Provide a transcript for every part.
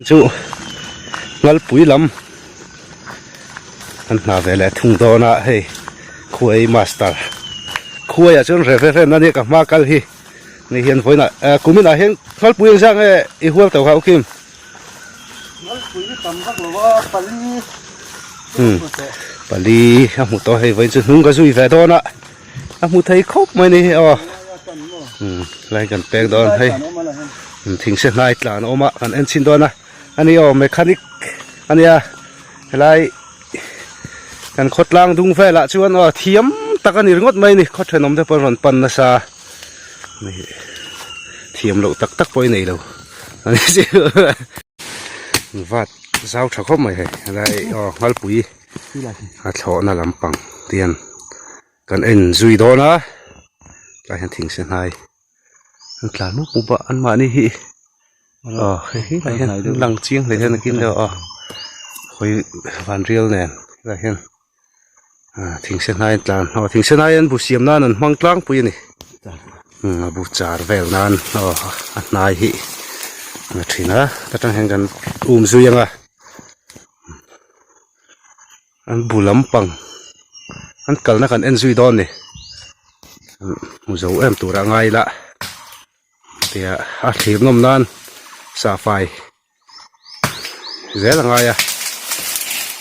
Chu Ngalpui lam an hna ve leh thung dawn a hei khuai master khuai ah chuan reverend ania ka hma kal hi ni hian vawiin ah eh kumin ah hian Ngalpui engzah nge i hual tawh kha ukim Ngalpui hi tam vak lo a pali umm pali a hmu tawh hei vawiin chu hnung ka zui ve dawn a a hmu thei khawp mai ni hi aw umm lai kan pek dawn hei thing se hnai tlan a awm a kan en chhin dawn a ani aw mechanic ania helai kan khawtlang dung velah chuan aw thiam tak ani ringawt mai ani khaw thenawm te pawh an rawn pan nasa thiam loh tak tak pawh i nei lo ani chu vat zau tha khawp mai hei helai aw Nghalpui a thlawhna lampang tian kan en zui dawn a tlai hian thing se hnai an tlan mup mup a anmahni hi aw hei hi lai hian an lang chiang hle hian a kin deuh a aw hawi van rial nen helai hian ah thing se hnai an tlan aw thing se hnai an bu siam nan an hmang tlangpui a ni a bu char vel nan aw a hnai hi a thin a ta tang hian kan um zui ang a. An bu lampang an kalna kan en zui dawn ni hmu zo em tura ngai ila tia a thlir nawm nan sahfai zel a ngai a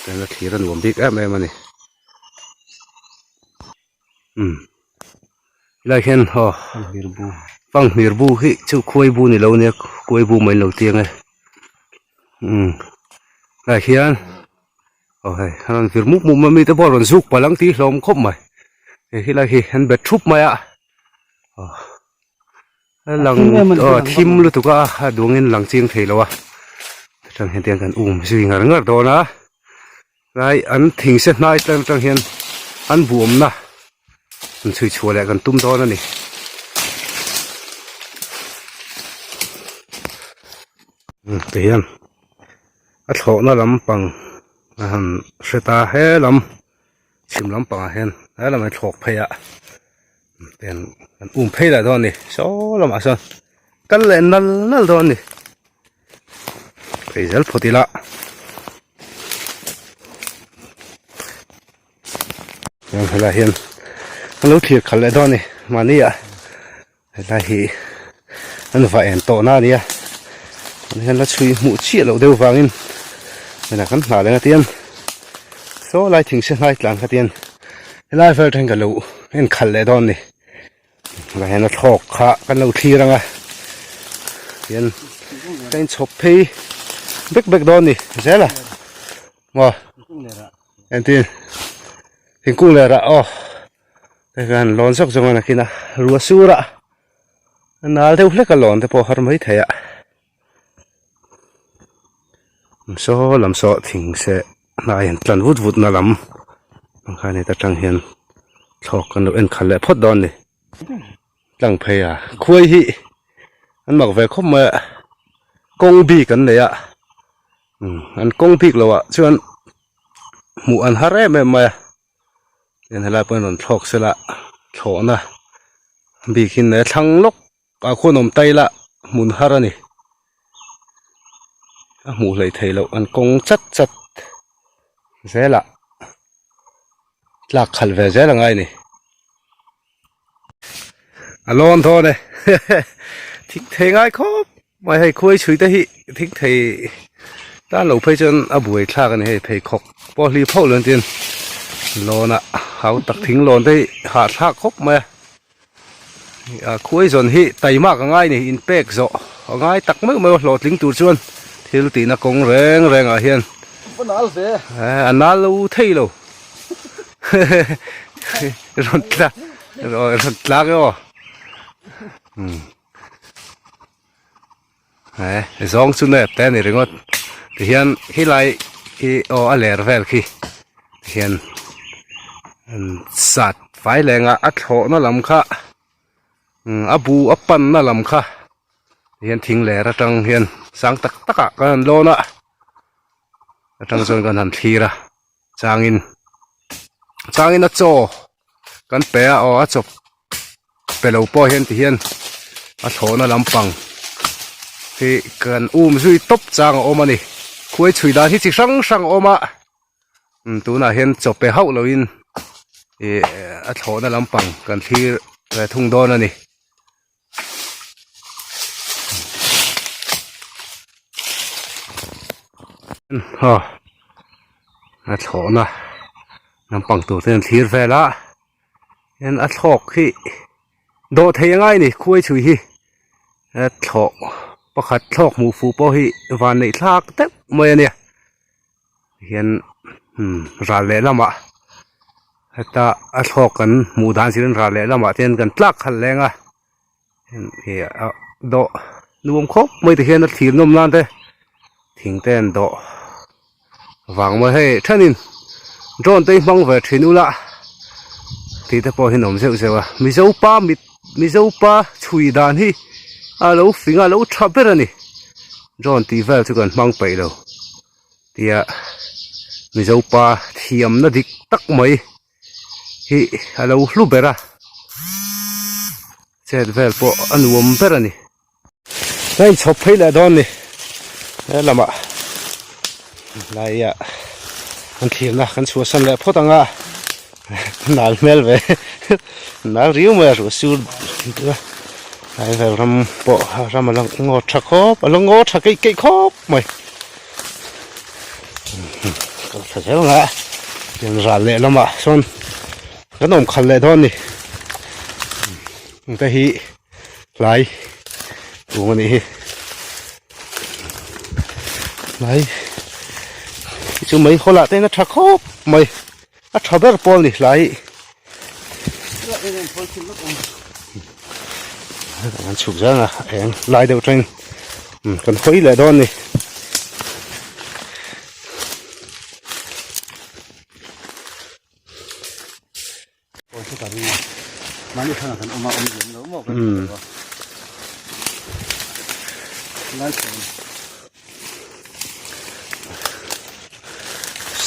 chuan a thlir a nuam bik em em a ni umm helai hian aw fanghmir bu hi chu khuai bu ni lo nia khuai bu mai an lo tiang e umm helai hian. Aw hei a rawn vir mup mup mai a mite pawh a rawn zuk palh ang tih hlawm khawp mai hei helai hi an bet thup mai a aw a lang aw a thim lutuk a a duangin lang chiang thei lo a atang hian tiang kan um zui ngar ngar dawn a tlai an thing se hnai tlang atang hian an buamna an chhui chhuah leh kan tum dawn a ni. Tihian. A thlawhna lampang a han hre ta he lam chhim lampangah hian he lam hi thlawk phei a ten an um phei leh dawn a ni saw lamah sawn kal leh nal nal dawn a ni phei zel phawt ila. Helai hian an lo thlir khalh leh dawn a ni mahni ah. Helai hi an va en tawh na ania an hian la chhui hmuh chiah loh deuh vangin hmeichhia kan nghah leh ngatian saw lai thing se hnai tlan khatian helai vel then ka lo en khalh leh dawn a ni helai hian a thlawk kha kan lo thlir ang a tian ka inchhawp phei bek bek dawn a ni zel a maw entir thingkung leh rah aw. Hei hian lawn zawk zawng a nakin a rua sur a a nal deuh hlek a lawn te pawh a har mai thei a saw lam saw thing se hnai an tlan vut vut na lam ang khan heta tang hian thlawk kan lo en khalh leh phawt dawn a ni tlang phei a khuai hi an mak ve khawp mai a kawng bik an nei a an kawng bik loh ah chuan hmuh an har em em mai a. Tin helai pawh hian rawn thlawk sela thlawhna bik hi a thlang lawk ah khuan awm ta ila hmun har a ni a hmuh hleih theih loh an kawng chat chat zelah tlak khalh ve zel a ngai a ni a lawn dawn e thik thei ngai khawp mai hei khuai chhui te hi thik thei tan lo phei chuan a buai thlak a ni hei pheikhawk pawh hli pho lo tin lawn ah hau tak thing lawn te hi hahthlak khawp mai a a khuai zawn hi taimak a ngai a ni in pek zawh a ngai tak meuh meuh a hlawhtling tur chuan thil tihna kawng reng reng ah hian a nal lo thei lo. Rawn tla rawn tlak e aw he zawng chu nep te a ni ringawt tihian helai hi aw a ler vel khi tihian an sat fai leng a a thlawhna lam kha a bu a panna lam kha tihian thing ler atang hian sang tak tak ah kan han lawn a atang chuan kan han thlir a. Changin changin a chaw kan pe a aw a chaw pe lo pawh hian ti hian a thlawhna lampang hi kan um zui tawp chang a awm a ni. Khuai chhui dan hi chi hrang hrang a awm a, umm tunah hian chaw pe hauh loin ih a thlawhna lampang kan thlir ve thung dawn a ni. Aw a thlawhna lampang tur te an thlir vel a hian a thlawk hi dawh thei a ngai a ni khuai chhui hi a thlawh pakhat thlawk hmuh fuh pawh hi van neih thlak deuh mai a nia hian umm ral leh lamah heta a thlawk kan hmuh dan chian ral leh lamah te hian kan tlak khalh leng a. Ih ah dawh nuam khawp mai te hian a thlir nawm nan te thing te an dawh vang mai hei thenin drone te hi hmang ve thin ula tih te pawh hi an awm zeuh zeuh a mizo pa mit mizo pa chhui dan hi a lo fing a lo tha ber a ni drone tih vel chu kan hmang peih lo tia mizo pa thiamna dik tak mai. hi a lo hlu ber a chet vel pawh a nuam ber a ni a inchhawp phei leh dawn ni he lamah laiah an thlirna kan chhuahsan leh phawt ang a nal hmel ve nal riau mai a ruah sur lai vel ram pawh ram a la ngaw tha khawp a la ngaw tha keih keih khawp mai. Kal thla zel ang a tiang ral leh lamah sawn kan awm khalh leh dawn a ni hengte hi hlai kung a nih hi hlai hi chu mei hawlah te hian a tha khawp mai a tha ber pawl a ni hlai an chhuk zel a eng lai deuh tangin kan hawi leh dawn a ni.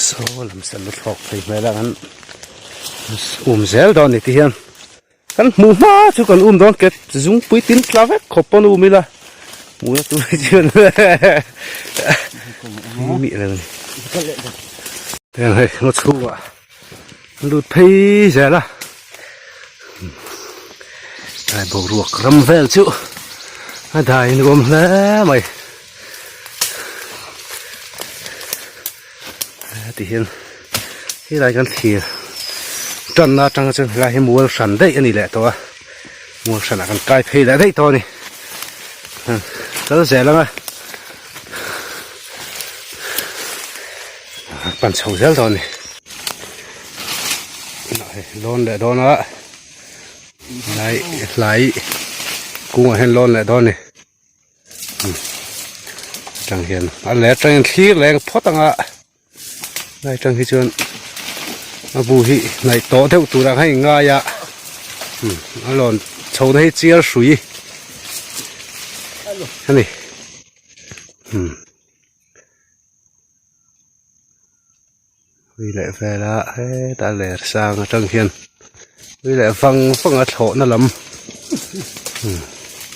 Saw lam sen la thlawk phei hmel a kan um zel dawn ni ti hian kan hmuh hma chu kan um dawn ket zungpui tin tla vek khawp pawn um ila hmuhna tur hi chuan mi lo ni heng hei ngaw chhungah an lut phei zel a tlai boruak ram vel chu a dai nuam hle mai ti hian helai kan thlir tanna atang chuan helai hi mual hran daih a ni leh tawh a mual hranah kan kai phei leh daih tawh a ni kal zel ang a pan chho zel tawh a ni lawn leh dawn a hlai hlai kungah hian lawn leh dawn a ni. Atang hian a leh atangin thlir leng phawt anga lai atang hi chuan a bu hi hnaih tawh deuh tur ang a inngai a a lawn chho na hi chiar hrui a ni. Ui leh vela hetah ler sang atang hian ui leh vang vang a thlawhna lam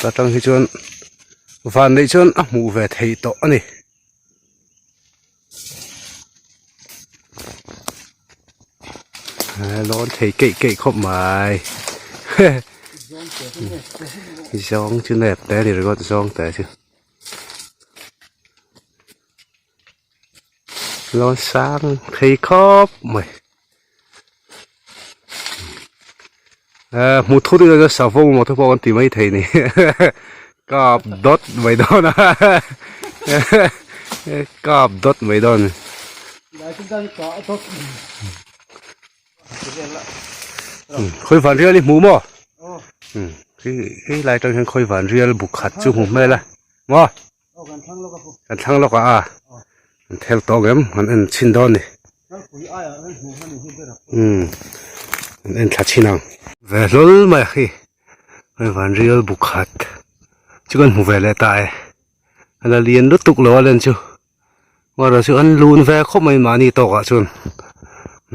atang hi chuan van neih chuan a hmuh ve theih tawh a ni. Lawn thei keih keih khawp mai zawng chu nep te a ni ringawt zawng te chu. Lawn sang thei khawp mai eh hmu thut ila chuan savawm emaw te pawh kan ti mai thei ni kap dawt mai dawn a kap dawt mai dawn a ni. Khawi van rial i hmu maw? Hei lai atang hian khawi van rial bu khat chu hmu hmel a maw? Kan thlang lawk a a an thel tawk em an en chhin dawn ni umm an en thla chhin ang ve hlawl mai a khi hei van rial bu khat chu kan hmu ve leh ta e a la lian lutuk lo a len chu erawh chu an lun ve khawp mai mahni tawkah chuan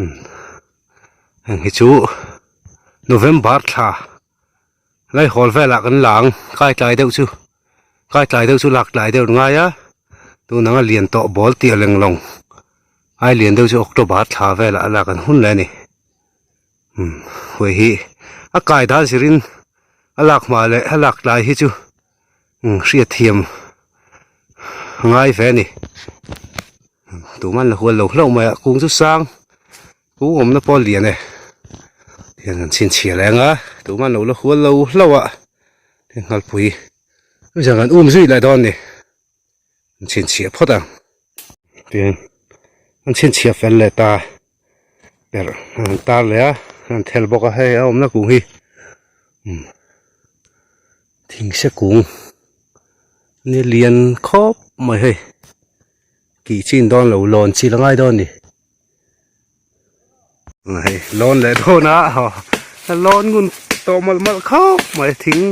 umm heng hi chu November thla. Laihawl velah kan la ang kai tlai deuh chu. Kai tlai deuh chu lak tlai deuh ngai a tun anga lian tawh bawl tih a leng lawng ai lian deuh chu October thla velah a lak an hun leh a ni umm hei hi a kai dan zirin a lak hma leh a lak tlai hi chu umm hriatthiam a ngai ve a ni tumah an la hual lo hlauh mai a kung chu sang kung awmna pawh a lian e tihian an chhinchhiah leh ang a tumah an lo la hual lo hlauh a nghalpui. Zan kan um zui leh dawn ni an chhinchhiah phawt ang tin an chhinchhiah fel leh ta perh an tar leh a an thel bawk a hei a awmna kung hi umm thingse kung ni lian khawp mai hei kih chin dawn lo lawn chilh a ngai dawn ni. Hei lawn leh dawn a lawn ngun tawh mawlh mawlh khawp mai thing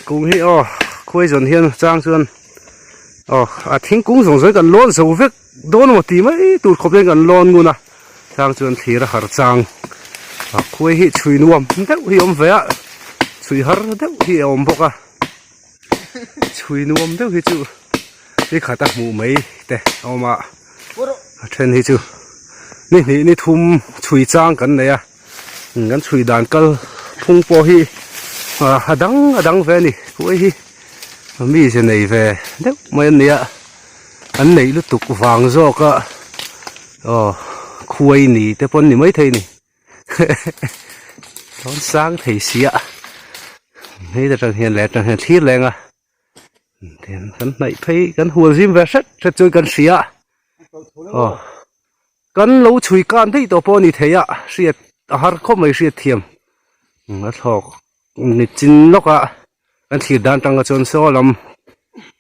kung hi aw khuai zawn hian chang chuan aw a thingkung zawng zawng hi kan lawn zo vek dawn emaw tih mai tur khawp hian kan lawn ngun a chang chuan thlir a har chang a khuai hi chhui nuam deuh hi a awm ve a chhui har deuh hi a awm bawk a chhui nuam deuh hi chu. Ni khat a hmuh mai te a awm a a then hi chu ni hnih ni thum chhui chang kan nei a kan chhui dan kal phung pawh hi a dang a dang ve a ni khuai hi mi ze nei ve deuh mai an nia an neih lutuk vang zawk a aw khuai ni te pawh an ni maithei a ni. Dawn sang thei sia hei atang hian leh atang hian thlir leng a. Tian kan hnaih phei kan hual zim ve hret hret chuan kan hria aw kan lo chhui kan daih tawh pawh a ni thei a hriat a har khawp mai hriat thiam a thlawk ni chin lawk a kan thlir dan tang chuan saw lam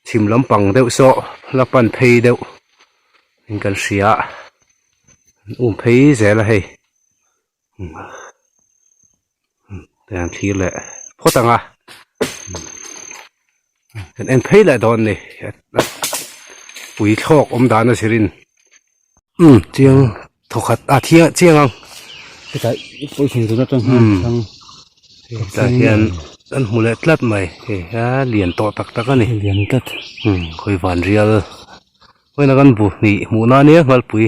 chhim lampang deuh saw la pan phei deuh in kan hria an um phei zel a hei. Tiang thlir leh phawt ang a kan en phei leh dawn a ni pui thlawk awm dan a zirin umm chiang thawkhat a thiang chiang ang hetah pawithing tun atang hian thlang hetah hian an hmu leh tlat mai hei a lian tawh tak tak a ni lian tlat umm khawi van rial vawiin a kan bu hnih hmuh na nia nghalpui.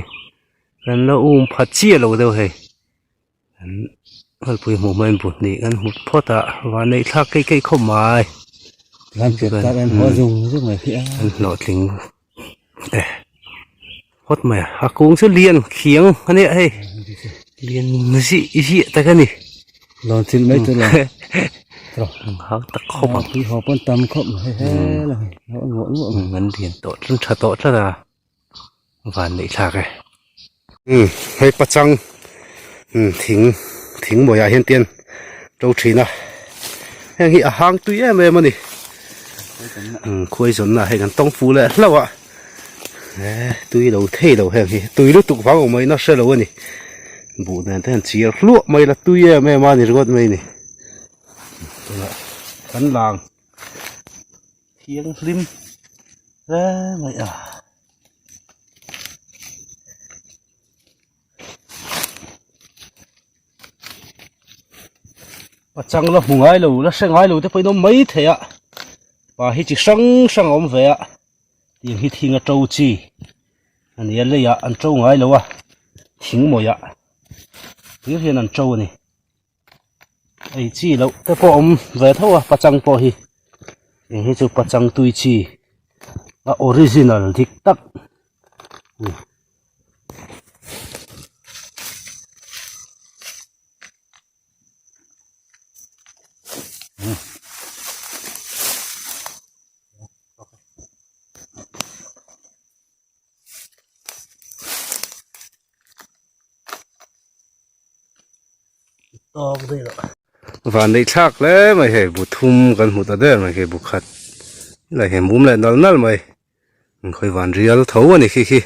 Kan la um pha chiah lo deuh hei an nghalpui hmuh hmain bu hnih kan hmu phawt a vanneih thlak keih keih khawp mai an hlawhtling e phawt mai a a kung chu lian khiang a nia hei lian zih zih tak a ni hau tak khawp ang an lian tawh tha tawh tlat a. Van neih thlak e. Umm hei pachang umm thing thing mawiah hian tian to thin a heng hi a hang tui em em a ni umm khuai zawnna ah hei kan tawng fu leh hlauh a e tui lo thei lo heng hi tui lutuk vang awm mai na hre lo a ni buh nen te hian chiar hluah mai la tui em em a ni ringawt mai a ni tunah kan lang. Thianghlim hle mai a. Pachang la hmu ngai lo la hre ngai lo te pawhin awm mai thei a pa hi chi hrang hrang a awm ve a tiang hi thing a to chi a ni a leiah an to ngai lo a thing mawiah hlir hian an to a ni. Ei chi loh te pawh awm ve tho a pachang pawh hi eng hi chu pachang tui chi a original dik tak a ni. Van neih thlak hle mai hei bu thum kan hmu ta der mai hei bu khat helai hi mum leh nal nal mai khawi van rial tho a ni khi khi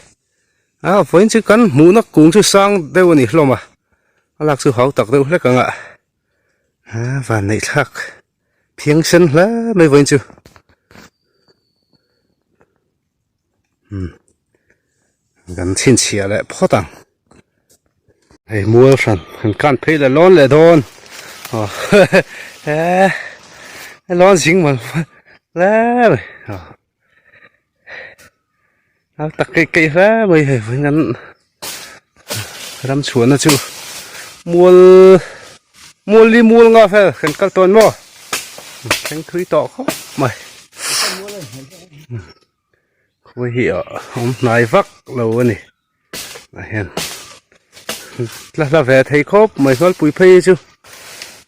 a vawiin chu kan hmuhna kung chu sang deuh a ni hlawm a a lak chu hau tak deuh hlek ang a van neih thlak phiang sen hle mai vawiin chu. Kan chhinchhiah leh phawt ang hei mual hran han kan phei leh lawn leh dawn aw he lawn zing mal. Hle mai aw a tak keih keih hle mai hei vawiin an ram chhuahna chu mual mual li mual nga vel kan kal tawn maw thleng thui tawh khawp mai khawi hi a awm hnai vak lo a ni ah hian tla hla ve thei khawp mai hnualpui phei chu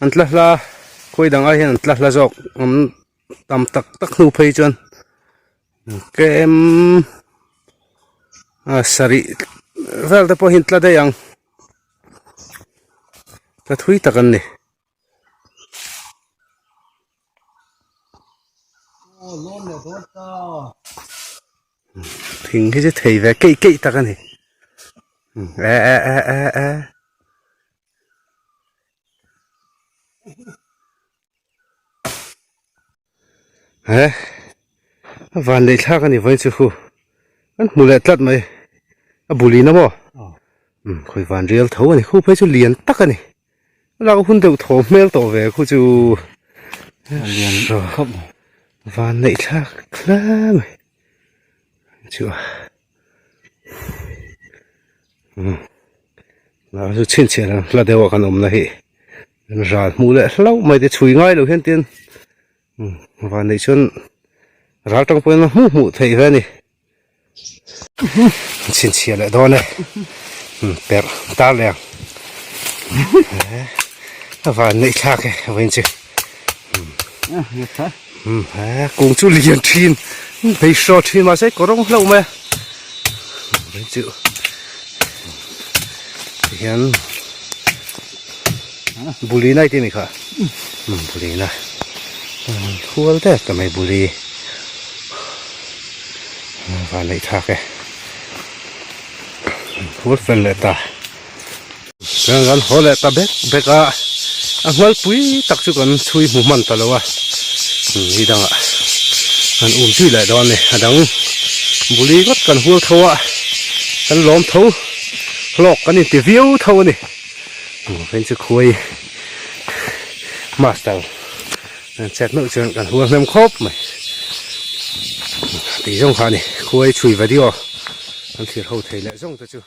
an tla hla khawi dang ai hian an tla hla zawk awm tam tak tak hnu phei chuan kem a sarih vel te pawh hi an tla daih ang tla thui tak an ni. Thing hi chu thei ve keih keih tak a ni e e e e e. He a van leh thlak a ni vawiin chu hu an hmu leh tlat mai a bul in a maw khawi van rial tho a ni khu phei chu lian tak a ni a lak hun deuh thaw hmel tawh ve khu chu lian khawp van neih thlak hle mai chu a chu chhinchhiah hla deuh ah kan awm na hi. Ral hmuh leh hlauh mai te chhui ngai lo hian tin van neih chuan ral tang pawhin a hmuh hmuh theih ve a ni chhinchhiah leh dawn e perh tar leh ang a van neih thlak e vawiin chu kung chu lian thin phei hraw thin mahse kawrawng hlauh mai a vawiin chu tihian. Buli nai tih a ni kha buli na hual der ta mai buli van neih thlak e hual fel leh ta chuan kan haw leh ta bek bek a a nghalpui tak chu kan chhui hmu hman ta lo a ni dangah kan um zui leh dawn a ni a dang buli ngawt kan hual tho a kan lawm tho hlawk kan inti viau tho a ni. Heng chu khuai master an chet meuh chuan kan hual hnem khawp mai tih zawng kha a ni khuai chhui video an thlir ho thei leh zawng te chu.